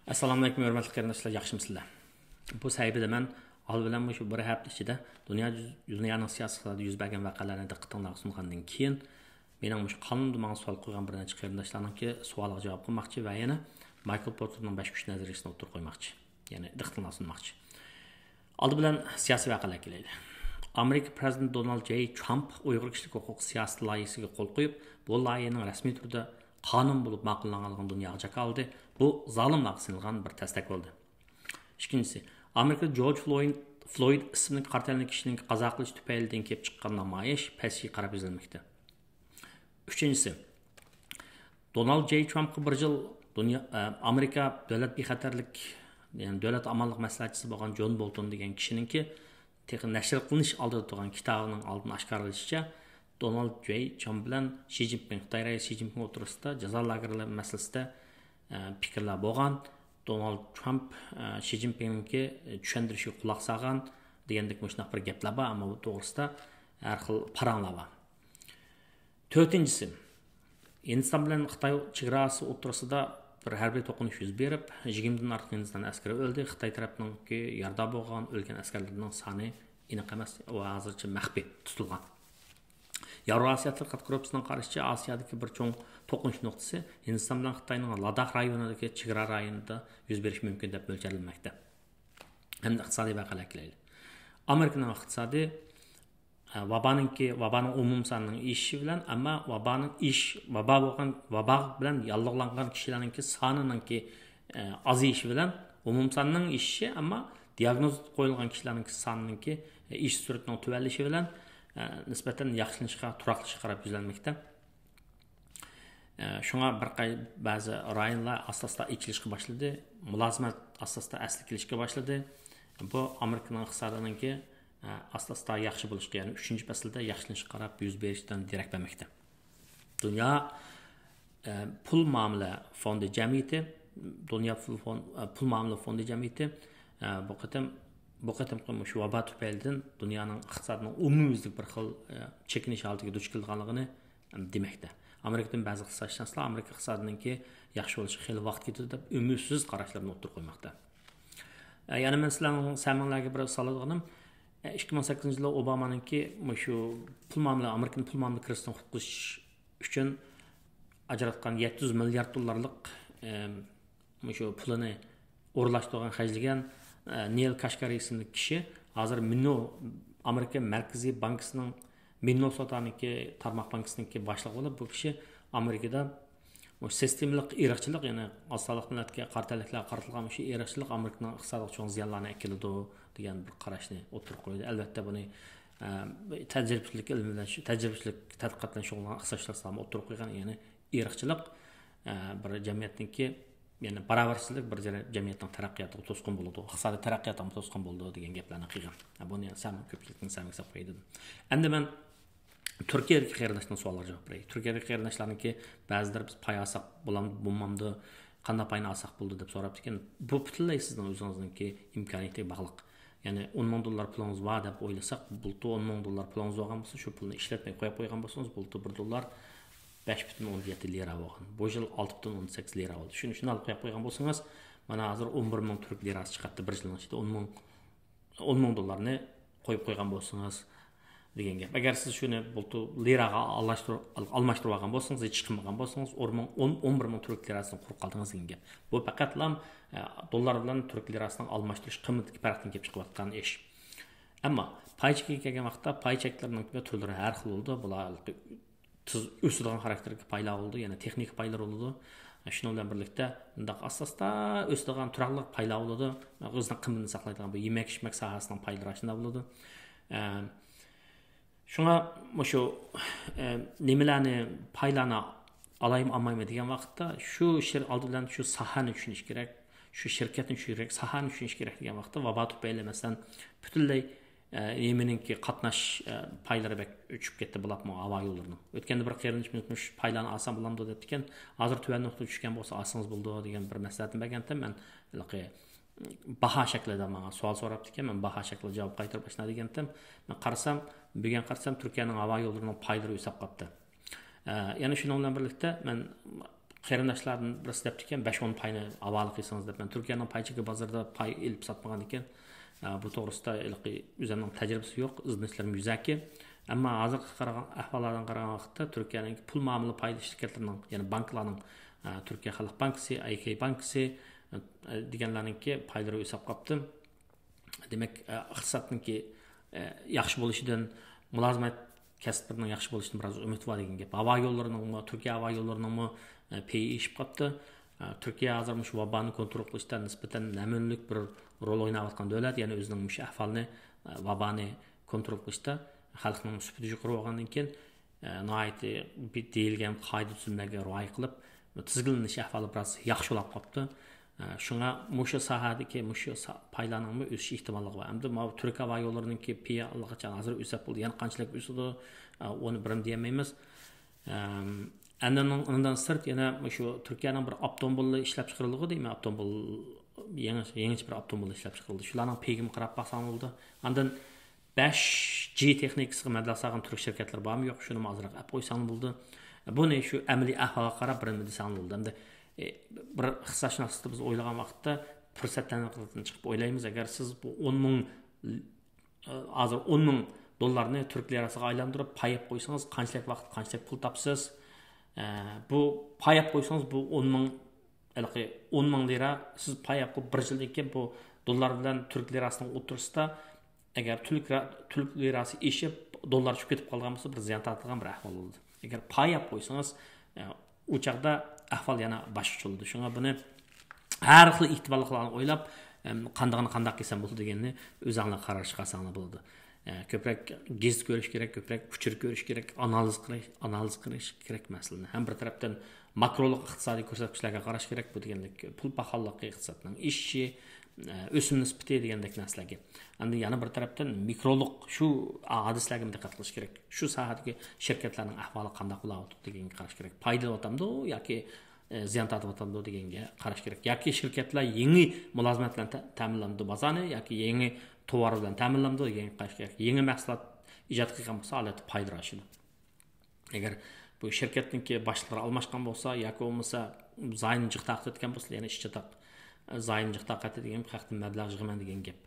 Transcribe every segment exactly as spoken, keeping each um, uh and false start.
ئەسسالامۇئەلەيكۇم، ھۆرمەتلىك قېرىنداشلار، ياخشىمۇسىلەر؟ بۇ سەھىپىدە مەن ئالدى بىلەن مۇشۇ بىر ھەپتە ئىچىدە دۇنيا، دۇنيانىڭ سىياسىي ئىقتىسادىدا يۈز بەرگەن ۋەقەلەرنى دىققىتىڭلارغا سۇنغاندىن كېيىن، مېنىڭ مۇشۇ قانۇندا ماڭا سوئال قويغان بىر نەچچە قېرىنداشلارنىڭكى سوئالىغا جاۋاب قىلماقچى ۋە يەنە مايكل پورتېرنىڭ بەش كۈچ نەزەرىيىسىنى ئوتتۇرىغا قويماقچى. يەنى دىققىتىڭلارغا سۇنماقچى. ئالدى بىلەن سىياسىي ۋەقەلەرگە كېلەيلى. ئامېرىكا پىرېزىدېنتى دونالد جېي ترامپ ئۇيغۇر كىشىلىك ھوقۇق سىياسىتى لايىھىسىگە قول قويۇپ، بۇ لايىھىنىڭ رەسمىي تۈردە قانۇن بولۇپ ماقۇللانغانلىقىنى دۇنياغا جاكارلىدى. بۇ زالىملارغا سېلىنغان بىر تەستەك بولدى. ئىككىنچىسى، ئامېرىكىدا جورج فلويد، فلويد ئىسىملىك قارا تەنلىك كىشىنىڭ قازا قىلىشى تۈپەيلىدىن كېلىپ چىققان نامايىش پەسىيگە قاراپ يۈزلەنمەكتە. ئۈچىنچىسى، دونالد جېي ترامپقا بىر يىل دۇنيا، ئە، ئامېرىكا دۆلەت بىخەتەرلىك، يەنى دۆلەت ئامانلىق مەسلىھەتچىسى بولغان جون بولتون دېگەن كىشىنىڭكى تېخى نەشر قىلىنىش ئالدىدا تۇرغان كىتابىنىڭ ئالدىن ئاشكارىلىشىچە، دونالد جېي ترامپ بىلەن شى جىنپىڭ، خىتاي رەئىسى شى جىنپىڭ ئوتتۇرىسىدا جازا لاگېرلىرى مەسىلىسىدە، ئە، پىكىرلەر بولغان. دونالد ترامپ، ئە، شى جىنپىڭنىڭكى چۈشەندۈرۈشىگە قۇلاق سالغان دېگەندەك مۇشۇنداق بىر گەپلەر بار، ئەمما بۇ توغرىسىدا ھەر خىل پاراڭلار بار. تۆتىنچىسى، ھىندىستان بىلەن خىتاي چېگراسى ئوتتۇرىسىدا بىر ھەربىي توقۇنۇش يۈز بېرىپ، يىگىرمىدىن ئارتۇق ھىندىستان ئەسكىرى ئۆلدى. خىتاي تەرەپنىڭكى يارىدار بولغان، ئۆلگەن ئەسكەرلەرنىڭ سانى ئېنىق ئەمەس، ئۇ ھازىرچە مەخپىي تۇتۇلغان. ياۋرو ئاسىيا تەتقىقات گۇرۇپپىسىنىڭ قارىشىچە، ئاسىيادىكى بىر چوڭ توقۇنۇش نۇقتىسى ھىندىستان بىلەن خىتاينىڭ لاداخ رايونىدىكى چېگرا رايونىدا يۈز بېرىشى مۇمكىن دەپ مۆلچەرلەنمەكتە. ھەمدە ئىقتىسادىي ۋەقەلەرگە كېلەيلى. ئامېرىكىنىڭ ئىقتىسادى، ئە، ۋابانىڭكى، ۋابانىڭ ئومۇمىي سانىنىڭ ئېشىشى بىلەن، ئەمما ۋابانىڭ ئېش-، ۋابا بولغان، ۋابا بىلەن ياللۇغلانغان كىشىلەرنىڭكى سانىنىڭكى، ئە، ئازىيىشى بىلەن ئومۇمىي ساننىڭ ئېشىشى، ئەمما دىئاگنوز قويۇلغان كىشىلەرنىڭكى سانىنىڭكى، ئە، ئېشىش سۈرئىتىنىڭ تۆۋەنلىشى بىلەن، ئە، نىسبەتەن ياخشىلىنىشقا، تۇراقلىشىشقا قاراپ يۈزلەنمەكتە. ئە، شۇڭا بىر قاي-، بەزى رايونلار ئاستا-ئاستا ئېچىلىشقا باشلىدى، مۇلازىمەت ئاستا-ئاستا ئەسلىگە كېلىشكە باشلىدى. بۇ ئامېرىكىنىڭ ئىقتىسادىنىڭكى، ئە، ئاستا-ئاستا ياخشى بولۇشقا، يەنى ئۈچىنچى پەسىلدە ياخشىلىنىشقا قاراپ يۈز بېرىشىدىن دېرەك بەرمەكتە. دۇنيا، ئە، پۇل مۇئامىلە فوندى جەمئىيىتى، دۇنيا پۇل فون-، ئە، پۇل مۇئامىلە فوندى جەمئىيىتى، ئە، بۇ قېتىم، بۇ قېتىمقى مۇشۇ ۋابا تۈپەيلىدىن دۇنيانىڭ ئىقتىسادىنىڭ ئومۇميۈزلۈك بىر خىل، ئە، چېكىنىش ھالىتىگە دۇچ كېلىدىغانلىقىنى دېمەكتە. ئامېرىكىدىن بەزى ئىقتىسادشۇناسلار ئامېرىكا ئىقتىسادىنىڭكى ياخشى بولۇشىغا خېلى ۋاقىت كېتىدۇ دەپ ئۈمىدسىز قاراشلىرىنى ئوتتۇرىغا قويماقتا. ئە، يەنە مەن سىلەرنىڭ سەمىڭلارگە بىر سالىدىغىنىم، ئە، ئىككى مىڭ سەككىزىنچى يىلى ئوبامانىڭكى مۇشۇ پۇل مۇئامىلە، ئامېرىكىنىڭ پۇل مۇئامىلە كىرىزىسىدىن قۇتقۇزۇش ئۈچۈن ئاجراتقان يەتتە يۈز مىليارد دوللارلىق، ئە، مۇشۇ پۇلىنى ئورۇنلاشتۇرغان، خەجلىگەن، ئە، نېيل كاشكارى ئىسىملىك كىشى ھازىر مىنو، ئامېرىكا مەركىزىي بانكىسىنىڭ، مىننېسوتانىڭكى تارماق بانكىسىنىڭكى باشلىقى بولۇپ، بۇ كىشى ئامېرىكىدا مۇشۇ سىستېمىلىق ئىرقچىلىق، يەنى ئاز سانلىق مىللەتكە، قارا تەنلىكلەرگە قارىتىلغان مۇشۇ ئىرقچىلىق ئامېرىكىنىڭ ئىقتىسادىغا چوڭ زىيانلارنى ئەكېلىدۇ دېگەن بىر قاراشنى ئوتتۇرىغا قويدى. ئەلۋەتتە، بۇنى، ئە، تەجرىبىچىلىك ئىلمى بىلەن، تەجرىبىچىلىك تەتقىقات بىلەن شۇغۇللانغان ئىقتىسادشۇناسلارمۇ ئوتتۇرىغا قويغان، يەنى ئىرقچىلىق، ئە، بىر جەمئىيەتنىڭكى، يەنى باراۋەرسىزلىك بىر جەمئىيەتنىڭ تەرەققىياتىغا توسقۇن بولىدۇ، ئىقتىسادىي تەرەققىياتىغا توسقۇن بولىدۇ دېگەن گەپلەرنى قىلغان. بۇنى سەل كۆپچىلىكنىڭ سەل ھېسابقا قويدۇم. ئەمدى مەن تۈركىيەدىكى قېرىنداشنىڭ سوئاللىرىغا جاۋاب بېرەي. تۈركىيەدىكى قېرىنداشلارنىڭكى بەزىلىرى بىز پاي ئالساق بولام-، بولمامدۇ، قانداق پاينى ئالساق بولىدۇ دەپ سوراپتىكەن. بۇ پۈتۈنلەي سىزنىڭ ئۆزىڭىزنىڭكى ئىمكانىيىتىگە باغلىق. يەنى ئون مىڭ دوللار پۇلىڭىز بار دەپ ئويلىساق، بۇلتۇر ئون مىڭ دوللار پۇلىڭىز بولغان بولسا، شۇ پۇلنى ئىشلەتمەي قويۇپ قويغان بولسىڭىز، بۇلتۇر بىر دوللار بەش پۈتۈن ئوندىن يەتتە لىرا بولغان. بۇ يىل ئالتە پۈتۈن ئوندىن سەككىز لىرا بولدى. شۇنى شۇنداق قويۇپ قويغان بولسىڭىز، مانا ھازىر ئون بىر مىڭ تۈرك لىراسى چىقاتتى بىر يىلنىڭ ئىچىدە. ئون مىڭ، ئون مىڭ دوللارنى قويۇپ قويغان بولسىڭىز دېگەن گەپ. ئەگەر سىز شۇنى بۇلتۇر لىراغا ئالاشتۇر-، ئال-، ئالماشتۇرۇپ ئالغان بولسىڭىز، ھېچ قىلمىغان بولسىڭىز، ئون مىڭ، ئون، ئون بىر مىڭ تۈرك لىراسىدىن قۇرۇق قالدىڭىز دېگەن گەپ. بۇ پەقەتلا، ئە، دوللار بىلەن تۈرك لىراسىنىڭ ئالماشتۇرۇش قىممىتىدىكى پەرقتىن كېلىپ چىقىۋاتقان ئىش. ئەمما پاي چېكىگە كەلگەن ۋاقىتتا پاي چەكلىرىنىڭ تۈرلىرى ھەر خىل بولىدۇ. بۇلار تېز ئۆسىدىغان خاراكتېردىكى پايلار بولىدۇ، يەنە تېخنىكا پايلىرى بولىدۇ. شۇنىڭ بىلەن بىرلىكتە، مۇنداق ئاستا-ئاستا ئۆسىدىغان تۇراقلىق پايلار بولىدۇ. ئۆزىنىڭ قىممىتىنى ساقلايدىغان بۇ يېمەك-ئىچمەك ساھەسىنىڭ پايلىرى ئاشۇنداق بولىدۇ. ئە، شۇڭا مۇشۇ، ئە، نېمىلەرنى، پايلارنى ئالايمۇ، ئالمايمۇ دېگەن ۋاقىتتا، شۇ شىر-، ئالدى بىلەن شۇ ساھەنى چۈشىنىش كېرەك، شۇ شىركەتنى چۈشىنىش كېرەك، ساھەنى چۈشىنىش كېرەك دېگەن ۋاقىتتا، ۋابا تۈپەيلى، مەسىلەن، پۈتۈنلەي، ئە، يېمىنىڭكى قاتناش، ئە، پايلىرى بەك ئۆچۈپ كەتتى، بولۇپمۇ ھاۋا يوللىرىنىڭ. ئۆتكەندە بىر قېرىندىشىمىز مۇشۇ پايلارنى ئالسام بولامدۇ دەپتىكەن، ھازىر تۈۋەن نۇقتىغا چۈشكەن بولسا ئالسىڭىز بولىدۇ دېگەن بىر مەسلىھەتنى بەرگەنتىم. مەن ھېلىقى باھا شەكلىدە ماڭا سوئال سوراپتىكەن، مەن باھا شەكلىدە جاۋاب قايتۇرۇپ ئاشۇنداق دېگەنتىم. مەن قارىسام، بۈگۈن قارىسام، تۈركىيەنىڭ ھاۋا يوللىرىنىڭ پايلىرى ئۆسۈپ قاپتۇ. ئە، يەنە شۇنىڭ بىلەن بىرلىكتە، مەن قېرىنداشلاردىن بىرسى دەپتىكەن، بەش ئون پاينى ھاۋالە قىلسىڭىز دەپ. مەن تۈركىيەنىڭ پاي چېكى بازىرىدا پاي ئېلىپ ساتمىغان ئىكەن. ئە، بۇ توغرىسىدا ھېلىقى ئۆزۈمنىڭ تەجرىبىسى يوق، ئىزدىنىشلىرىم يۈزەكى. ئەمما ھازىرقى قارىغان ئەھۋاللاردىن قارىغان ۋاقىتتا تۈركىيەنىڭ پۇل مۇئامىلە پاي شىركەتلىرىنىڭ، يەنى بانكىلارنىڭ، ئە، تۈركىيە خەلق بانكىسى، ئاي كەي بانكىسى، ئە، دېگەنلەرنىڭكى پايلىرى ئۆسۈپ قاپتۇ. دېمەك، ئە، ئىقتىسادنىڭكى، ئە، ياخشى بولۇشىدىن، مۇلازىمەت كەسىپلىرىنىڭ ياخشى بولۇشىدىن بىراز ئۈمىد بار دېگەن گەپ. ھاۋا يوللىرىنىڭمۇ، تۈركىيە ھاۋا يوللىرىنىڭمۇ، ئە، پېيى ئېشىپ قاپتۇ. ئە، تۈركىيە ھازىر مۇشۇ ۋابانى كونترول قىلىشتا نىسبەتەن نەمۈنىلىك بىر رول ئويناۋاتقان دۆلەت. يەنى ئۆزىنىڭ مۇشۇ ئەھۋالنى، ئە، ۋابانى كونترول قىلىشتا، خەلقنىڭ سۈپىتى يۇقىرى بولغاندىن كېيىن، ئە، ناھايىتى بىر دېيىلگەن قائىدە تۈزۈملەرگە رىئايە قىلىپ، تىزگىنلىنىش ئەھۋالى بىراز ياخشى بولاپ قاپتۇ. ئە، شۇڭا مۇشۇ ساھەدىكى مۇشۇ سا-، پايلارنىڭمۇ ئۆسۈش ئېھتىماللىقى بار. ئەمدى ماۋۇ تۈرك ھاۋا يوللىرىنىڭكى پېيى ئاللىقاچان ھازىر ئۆسۈپ بولدى. يەنە قانچىلىك ئۆسىدۇ، ئە، ئۇنى بىرىمۇ دېيەلمەيمىز. ئەم، ئەندىن ئۇنىڭدىن سىرت يەنە مۇشۇ تۈركىيەنىڭ بىر ئاپتوموبىلى ئىشلەپ چىقىرىلىدىغۇ دەيمەن، ئاپتوموبىل، يېڭى، يېڭىچە بىر ئاپتوموبىل ئىشلەپ چىقىرىلدى. شۇلارنىڭ پېيىگىمۇ قاراپ باقساڭ بولىدۇ. ئاندىن بەش جى تېخنىكىسىغا مەبلەغ سالغان تۈرك شىركەتلىرى بارمۇ يوق، شۇنىمۇ ئازراق ئەپ قويساڭ بولىدۇ. بۇنى شۇ ئەمەلىي ئەھۋالغا قاراپ بىرنېمە دېسەڭ بولىدۇ. ئەمدى، ئى، بىر ئىقتىسادشۇناسلىقتا بىز ئويلىغان ۋاقىتتا پۇرسەت تەنھەرىكىتىدىن چىقىپ ئويلايمىز. ئەگەر سىز بۇ ئون مىڭ، ئى، ھازىر ئون مىڭ دوللارنى تۈرك لىراسىغا ئايلاندۇرۇپ پاي ئېلىپ قويسىڭىز، قانچىلىك ۋاقىت، قانچىلىك پۇل تاپىسىز؟ ئە، بۇ پاي ئېلىپ قويسىڭىز، بۇ ئون مىڭ، ھېلىقى ئون مىڭ لىرا سىز پاي ئېلىپ قويۇپ، بىر يىلدىن كېيىن بۇ دوللار بىلەن تۈرك لىراسىنىڭ ئوتتۇرىسىدا، ئەگەر تۈرك را-، تۈرك لىراسى ئېشىپ، دوللار چۈشۈپ كېتىپ قالغان بولسا، بىر زىيان تارتىدىغان بىر ئەھۋال بولىدۇ. ئەگەر پاي ئېلىپ قويسىڭىز، ئە، ئۇ چاغدا ئەھۋال يەنە باشقىچە بولىدۇ. شۇڭا بۇنى ھەر خىل ئېھتىماللىقلارنى ئويلاپ، ئەم، قاندىقىنى قانداق قىلسام بولىدۇ دېگەننى ئۆزۈڭلار قارار چىقارساڭلار بولىدۇ. ئە، كۆپرەك گېزىت كۆرۈش كېرەك، كۆپرەك ئۇچۇر كۆرۈش كېرەك، ئانالىز قىلىش، ئانالىز قىلىش كېرەك مەسىلىنى. ھەم بىر تەرەپتىن ماكرولۇق ئىقتىسادىي كۆرسەتكۈچلەرگە قاراش كېرەك. بۇ دېگەنلىك پۇل پاخاللىقى، ئىقتىسادنىڭ ئېشىشى، ئە، ئۆسۈم نىسبىتى دېگەندەك نەرسىلەرگە. ئاندىن يەنە بىر تەرەپتىن مىكرولۇق شۇ ھادىسىلەرگىمۇ دىققەت قىلىش كېرەك. شۇ ساھەدىكى شىركەتلەرنىڭ ئەھۋالى قانداق بولاۋاتىدۇ دېگەنگە قاراش كېرەك. پايدا ئېلىۋاتامدۇ ياكى، ئە، زىيان تارتىۋاتامدۇ دېگەنگە قاراش كېرەك. ياكى شىركەتلەر يېڭى مۇلازىمەت بىلەن تە-، تەمىنلەمدۇ بازارنى، ياكى يېڭى تاۋار بىلەن تەمىنلەمدۇ دېگەنگە قاراش كېرەك. يېڭى مەھسۇلات ئىجاد قىلغان بولسا، ئالۋەتتە پايدىلىرى ئاشىدۇ. ئەگەر بۇ شىركەتنىڭكى باشلىقلىرى ئالماشقان بولسا ياكى بولمىسا زايوم جىق تارقىتىدىغان بولسا، يەنە ئىش چاتاق، زايوم جىق تارقىتىدىغان خەقتىن مەبلەغ يىغىمەن دېگەن گەپ.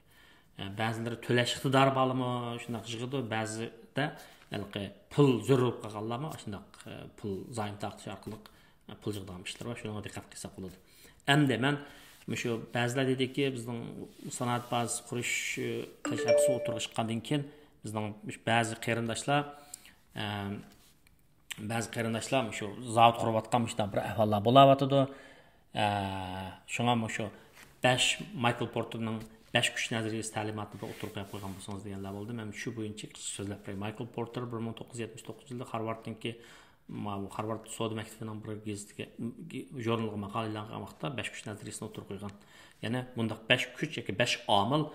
ئە، بەزىلىرى تۆلەش ئىقتىدارى بارلىمۇ شۇنداق يىغىدۇ، بەزىدە ھېلىقى پۇل زۆرۈر بولۇپ قالغانلارمۇ شۇنداق، ئە، پۇل زايوم تارقىتىش ئارقىلىق، ئە، پۇل يىغىدىغان ئىشلار بار. شۇنىڭغا دىققەت قىلساق بولىدۇ. ئەمدى مەن مۇشۇ بەزىلەر دېدىكى، بىزنىڭ سانائەت بازىسى قۇرۇش، ئە، تەشەببۇسى ئوتتۇرىغا چىققاندىن كېيىن، بىزنىڭ مۇشۇ بەزى قېرىنداشلار، ئە، بەزى قېرىنداشلار مۇشۇ زاۋۇت قۇرۇۋاتقان مۇشۇنداق بىر ئەھۋاللار بولاۋاتىدۇ. ئە، شۇڭا مۇشۇ بەش مايكل پورتېرنىڭ بەش كۈچ نەزەرىيىسى تەلىماتىنى بىر ئوتتۇرىغا قويۇپ قويغان بولسىڭىز دېگەنلەر بولدى. مەن شۇ بويىچە قىسقىچە سۆزلەپ بېرەي. مايكل پورتېر بىر مىڭ توققۇز يۈز يەتمىش توققۇزىنچى يىلدا خارۋاردنىڭكى، ماۋۇ خارۋارد سودا مەكتىپىنىڭ بىر گېزىتىگە، ژۇرنىلىغا ماقالە ئېلان قىلغان ۋاقىتتا بەش كۈچ نەزەرىيىسىنى ئوتتۇرىغا قويغان. يەنى بۇنداق بەش كۈچ ياكى بەش ئامىل،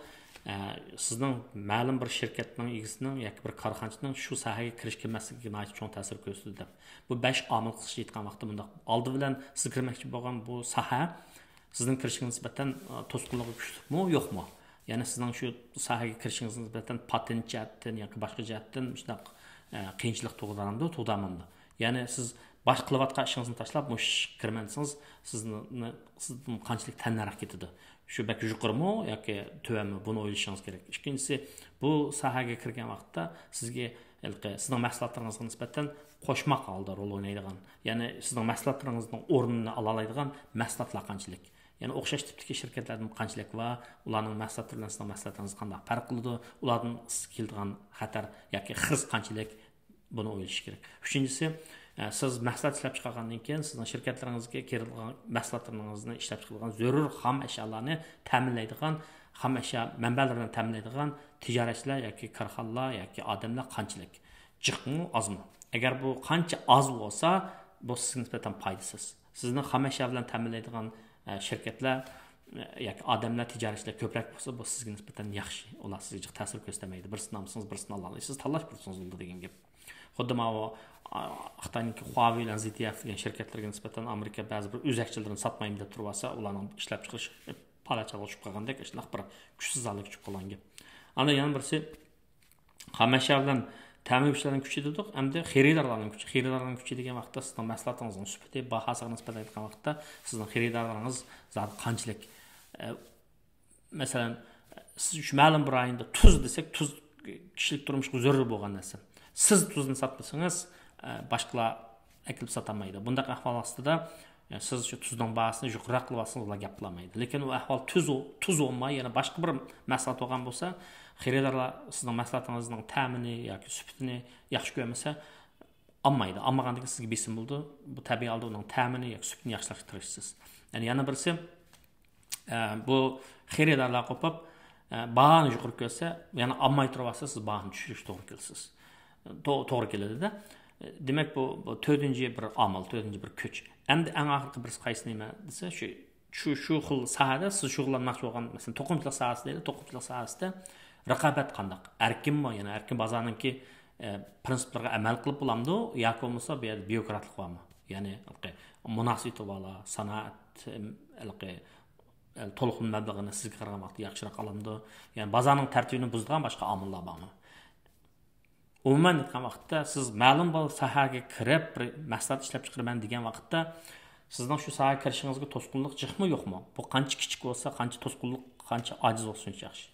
ئە، سىزنىڭ مەلۇم بىر شىركەتنىڭ ئىگىسىنىڭ ياكى بىر كارخانىچىنىڭ شۇ ساھەگە كىرىش كىرمەسلىكىگە ناھايىتى چوڭ تەسىر كۆرسىتىدۇ دەپ. بۇ بەش ئامىل قىسقىچە ئېيتقان ۋاقىتتا مۇنداق، ئالدى بىلەن سىز كىرمەكچى بولغان بۇ ساھە سىزنىڭ كىرىشىڭىز نىسبەتەن، ئە، توسقۇنلۇقى كۈچلۈكمۇ، يوقمۇ؟ يەنى سىزنىڭ شۇ ساھەگە كىرىشىڭىز نىسبەتەن پاتېنت جەھەتتىن ياكى باشقا جەھەتتىن مۇشۇنداق، ئە، قىيىنچىلىق تۇغدۇرامدۇ، تۇغدۇرمامدۇ؟ يەنى سىز باش قىلىۋاتقان ئىشىڭىزنى تاشلاپ مۇشۇ ئىشقا كىرىمەن دېسىڭىز، سىزنى، سىزدىن قانچىلىك تەننەرخ كېتىدۇ؟ شۇ بەك يۇقىرىمۇ ياكى تۆۋەنمۇ؟ بۇنى ئويلىشىڭىز كېرەك. ئىككىنچىسى، بۇ ساھەگە كىرگەن ۋاقىتتا سىزگە ھېلىقى سىزنىڭ مەھسۇلاتلىرىڭىزغا نىسبەتەن قوشماق ھالدا رول ئوينايدىغان، يەنى سىزنىڭ مەھسۇلاتلىرىڭىزنىڭ ئورنىنى ئالالايدىغان مەھسۇلاتلار قانچىلىك؟ يەنى ئوخشاش تىپتىكى شىركەتلەردىن قانچىلىك بار؟ ئۇلارنىڭ مەھسۇلاتلىرى بىلەن سىزنىڭ مەھسۇلاتلىرىڭىز قانداق پەرق قىلىدۇ؟ ئۇلاردىن سىزگە كېلىدىغان خەتەر ياكى خىرىس قانچىلىك؟ بۇنى ئويلىشىش كېرەك. ئۈچىنچىسى، ئە، سىز مەھسۇلات ئىشلەپ چىقارغاندىن كېيىن سىزنىڭ شىركەتلىرىڭىزگە كىرىدىغان مەھسۇلاتلىرىڭىزنى ئىشلەپ چىقىرىدىغان زۆرۈر خام ئەشيالارنى تەمىنلەيدىغان، خام ئەشيا مەنبەلىرىنى تەمىنلەيدىغان تىجارەتچىلەر ياكى كارخانىلار ياكى ئادەملەر قانچىلىك؟ جىقمۇ، ئازمۇ؟ ئەگەر بۇ قانچە ئاز بولسا، بۇ سىزگە نىسبەتەن پايدىسىز. سىزنى خام ئەشيا بىلەن تەمىنلەيدىغان، ئە، شىركەتلەر، ئە، ياكى ئادەملەر، تىجارەتچىلەر كۆپرەك بولسا، بۇ سىزگە نىسبەتەن ياخشى. ئۇلار سىزگە جىق تەسىر كۆرسىتەلمەيدۇ. بىرسىنى ئالمىسىڭىز، بىرسىنى ئالالايسىز. تاللاش پۇرسىتىڭىز بولىدۇ دېگەن گەپ. خۇددى ماۋۇ، ئا، خىتاينىڭكى خۇاۋېي بىلەن زې تې ئېف دېگەن شىركەتلەرگە نىسبەتەن ئامېرىكا بەزى بىر ئۆزەكچىلىرىنى ساتمايمەن دەپ تۇرۇۋالسا، ئۇلارنىڭ ئىشلەپچىقىرىشى پالەچ ھالغا چۈشۈپ قالغاندەك، شۇنداق بىر كۈچسىز ھالغا چۈشۈپ قالغان گەپ. ئاندىن يەنە بىرسى، خام ئەشيا بىلەن تەمىنلىگۈچىلەرنىڭ كۈچى دېدۇق، ئەمدى خېرىدارلارنىڭ كۈچى. خېرىدارلارنىڭ كۈچى دېگەن ۋاقىتتا سىزنىڭ مەھسۇلاتىڭىزنىڭ سۈپىتى، باھاسىغا نىسبەتەن ئېيتقان ۋاقىتتا سىزنىڭ خېرىدارلىرىڭىز زادى قانچىلىك؟ ئە، مەسىلەن، سىز شۇ مەلۇم بىر رايوندا تۇز دېسەك، تۇز كىشىلىك تۇرمۇشقا زۆرۈر بولغان نەرسە. سىز تۇزنى ساتمىسىڭىز، ئە، باشقىلار ئەكېلىپ ساتالمايدۇ. بۇنداق ئەھۋال ئاستىدا، ئە، سىز شۇ تۇزنىڭ باھاسىنى يۇقىرىراق قىلىۋالسىڭىز، ئۇلار گەپ قىلالمايدۇ. لېكىن ئۇ ئەھۋال تۇز، تۇز بولماي، يەنە باشقا بىر مەھسۇلات بولغان بولسا، خېرىدارلار سىزنىڭ مەھسۇلاتىڭىزنىڭ تەمىنى ياكى سۈپىتىنى ياخشى كۆرمىسە، ئالمايدۇ. ئالمىغاندىن كېيىن سىزگە بېسىم بولىدۇ. بۇ تەبىئىي ھالدا ئۇنىڭ تەمىنى ياكى سۈپىتىنى ياخشىلاشقا تىرىشىسىز. يەنى يەنە بىرسى، ئە، بۇ خېرىدارلار قوپۇپ، ئە، باھانى يۇقىرى كۆرسە، يەنە ئالماي تۇرۇۋالسا، سىز باھانى چۈشۈرۈشكە توغرا كېلىسىز. تو-، توغرا كېلىدۇ-دە. دېمەك، بۇ، بۇ تۆتىنچى بىر ئامىل، تۆتىنچى بىر كۈچ. ئەمدى ئەڭ ئاخىرقى بىرسى قايسى نېمە دېسە، شۇ، شۇ، شۇ خىل ساھەدە سىز شۇغۇللانماقچى بولغان، مەسىلەن، توقۇمىچىلىق ساھەسى دەيلى، توقۇمىچىلىق ساھەسىدە رىقابەت قانداق؟ ئەركىنمۇ؟ يەنى ئەركىن بازارنىڭكى، ئە، پىرىنسىپلىرىغا ئەمەل قىلىپ بولامدۇ؟ ياكى بولمىسا بۇ يەردە بىيۇروكراتلىق بارمۇ؟ يەنى ھېلىقى مۇناسىۋىتى بارلار، سانائەت، ھېلىقى، ئە، تولۇقلىما مەبلىغىنى سىزگە قارىغان ۋاقىتتا ياخشىراق ئالامدۇ؟ يەنى بازارنىڭ تەرتىپىنى بۇزىدىغان باشقا ئامىللار بارمۇ؟ ئومۇمەن ئېيتقان ۋاقىتتا، سىز مەلۇم بىر ساھەگە كىرىپ، بىر مەھسۇلات ئىشلەپ چىقىرىمەن دېگەن ۋاقىتتا، سىزنىڭ شۇ ساھەگە كىرىشىڭىزگە توسقۇنلۇق جىقمۇ يوقمۇ؟ بۇ قانچە كىچىك بولسا، قانچە توسقۇنلۇق، قانچە ئاجىز بولسا، شۇنچە ياخشى.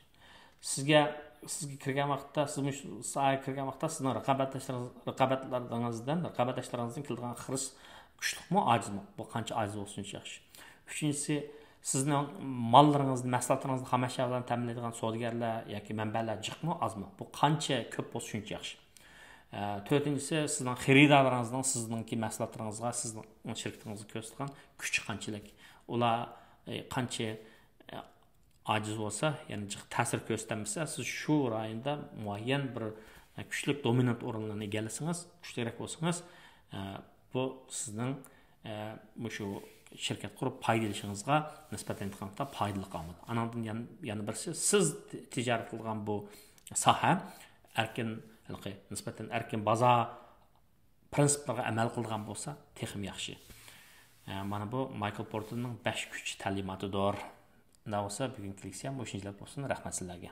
سىزگە، سىزگە كىرگەن ۋاقىتتا، سىز مۇشۇ ساھەگە كىرگەن ۋاقىتتا سىزنىڭ رىقابەتداشلىرىڭىز، رىقابەتلىرىڭىزدىن، رىقابەتداشلىرىڭىزدىن كېلىدىغان خىرىس كۈچلۈكمۇ، ئاجىزمۇ؟ بۇ قانچە ئاجىز بولسا، شۇنچە ياخشى. ئۈچىنچىسى، سىزنىڭ ماللىرىڭىزنى، مەھسۇلاتلىرىڭىزنى خام ئەشيا بىلەن تەمىنلەيدىغان سودىگەرلەر ياكى مەنبەلەر جىقمۇ، ئازمۇ؟ بۇ قانچە كۆپ بولسا، شۇنچە ياخشى. ئە، تۆتىنچىسى، سىزنىڭ خېرىدارلىرىڭىزنىڭ سىزنىڭكى مەھسۇلاتلىرىڭىزغا، سىزنىڭ شىركىتىڭىزگە كۆرسىتىدىغان كۈچى قانچىلىك؟ ئۇلار، ئە، قانچە، ئە، ئاجىز بولسا، يەنى جىق تەسىر كۆرسىتەلمىسە، سىز شۇ رايوندا مۇئەييەن بىر، ئە، كۈچلۈك دومىنانت ئورۇنلارنى ئىگىلىسىڭىز، كۈچلۈكرەك بولسىڭىز، ئە، بۇ سىزنىڭ، ئە، مۇشۇ شىركەت قۇرۇپ پايدا ئېلىشىڭىزغا نىسبەتەن ئېيتقاندا پايدىلىق ئامىل. ئانىڭدىن يەنە، يەنە بىرسى، سىز تى-، تىجارەت قىلىدىغان بۇ ساھە ئەركىن، ھېلىقى نىسبەتەن ئەركىن بازار پىرىنسىپلىرىغا ئەمەل قىلىدىغان بولسا، تېخىمۇ ياخشى. ئە، مانا بۇ مايكل پورتېرنىڭ بەش كۈچ تەلىماتىدۇر. ئۇنداق بولسا، بۈگۈنكى لېكسىيەم مۇشۇنچىلىك بولسۇن. رەھمەت سىلەرگە.